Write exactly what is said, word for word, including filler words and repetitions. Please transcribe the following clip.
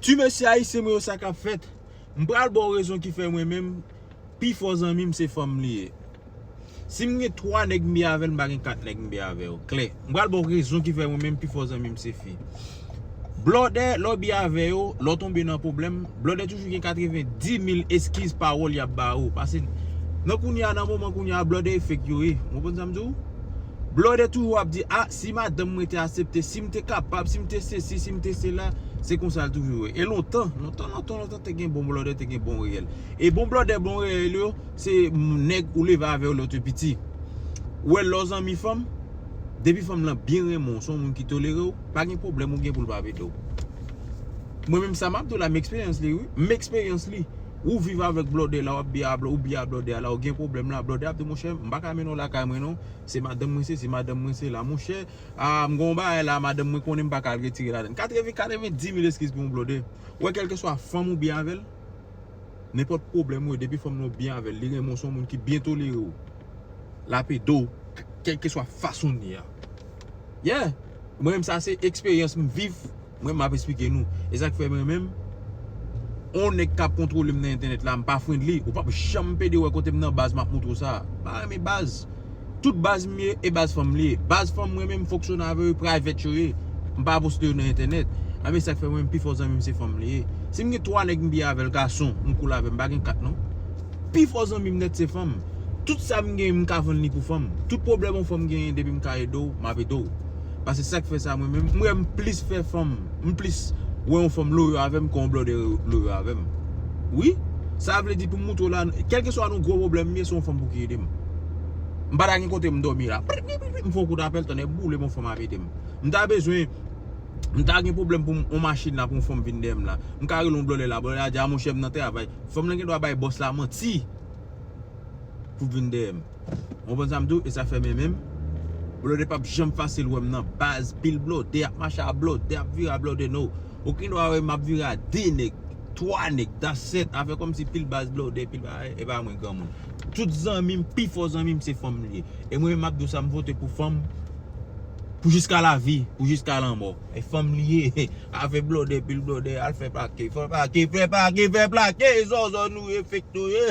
Ti mesye ayisyen mwen yo, sa k ap fèt? M pral ba w rezon ki fè mwen menm, pi fò zanmi m se fanm li ye. Si m gen twa nèg m byen avè l, m pa gen kat nèg m byen avè yo. Klè. M pral ba w rezon ki fè mwen menm, pi fò zanmi m se fi. Blòdè, lè w byen avè yo, lè w tonbe nan pwoblèm, blòdè toujou gen katrevenndimil eskiz pawòl y ap ba ou. Paske nan kounye a, nan moman kounye a, blòdè e fake yo ye. Ou konprann sa m di w? Blòdè toujou ap di, a, si madanm mwen te aksepte, si m te kapab, si m te sesi, si m te sela, se konsa l toujou ye. E lontan, lontan, lontan, lontan, te gen bon blòdè, te gen bon reyèl. E bon blòdè, bon reyèl yo, se nèg ou leve avè yo lè w te piti. Ou wè lè w zanmi fanm, depi fanm lan byen renmen w, se yon moun ki tolere w, pa gen pwoblèm ou gen pou l pa ede w. Mwen menm sa m ap di w la, m eksperyans li, wi. M eksperyans li. Ou viv avèk blòdè la, w ap byen a blò-, ou byen a blòdè a la, ou gen pwoblèm la, blòdè ap di, monchè, m pa ka mennen w lakay mwen non, se madanm mwen se, se madanm mwen se la, monchè, a, m gon bagay la, madanm mwen konnen m pa ka al retire ladann. Katreven, katrevenndimil eskiz pou yon blòdè. Ou wè, kèlkeswa fanm ou byen avè l, nenpòt pwoblèm ou ye, depi fanm nan ou byen avè l, li renmen w, se yon moun ki byen tolere w, l ap ede w, k-, kèlkeswa fason l ye a. Yeah! Mwen menm sa se eksperyans m viv, mwen m ap eksplike nou. E sa k fè mwen menm, on nèg k ap kontwole m nan entènèt la, m pa friendly, ou p ap janm pede wè kote m nan baz m ap montre w sa. M pa renmen baz. Tout baz m ye, e baz fanm li ye. Baz fanm mwen menm fonksyone avè yo, private yo ye. M pa poste yo nan entènèt. A men sa k fè mwen menm pi fò zanmi m se fanm li ye. Si m gen twa nèg m byen avè l gason, m cool avè m, m pa gen kat non. Pi fò zanmi m nèt se fanm. Tout sa m genyen m ka vann li pou fanm. Tout pwoblèm yon fanm genyen depi m ka ede w, m ap ede w. Paske sa k fè sa mwen menm, m wè m plis fè fanm, m plis wè yon fanm loyo avè m ke yon blòdè loyo avè m. Wi, sa vle di pou m montre w la, kèlkeswa nan gwo pwoblèm m ye, se yon fanm pou ki ede m. M pa ta gen kote m dòmi la. M fè yon kout apèl, tonnè boule m, yon fanm ap ede m. M ta bezwen, m ta gen pwoblèm pou m, yon machin la pou yon fanm vin dèyè m la. M ka rele yon blòdè la, blòdè la di, a monchè m nan travay. Fanm lan gen dwa bay bòs la manti pou vin dèyè m. Ou konprann sa m di w? E sa fè men menm. Blòdè p ap janm fasil wè m nan baz, pil blòdè, ap mache a blòdè, ap vire a blòdè, no. Ou gen dwa wè m ap vire a de nèg, twa nèg, that's it. Afè kòmsi pil baz blòdè, pil bagay, e pa mwen granmoun. Tout zanmi m, pi fò zanmi m se fanm li ye. E mwen menm m ap di w sa, m vote pou fanm pou jiska lavi, pou jiska lanmò. E fanm li ye. Afè blòdè, pil blòdè, al fè plake, fè plake, fè plake, fè plake, zòzò nou ye, fake nou ye.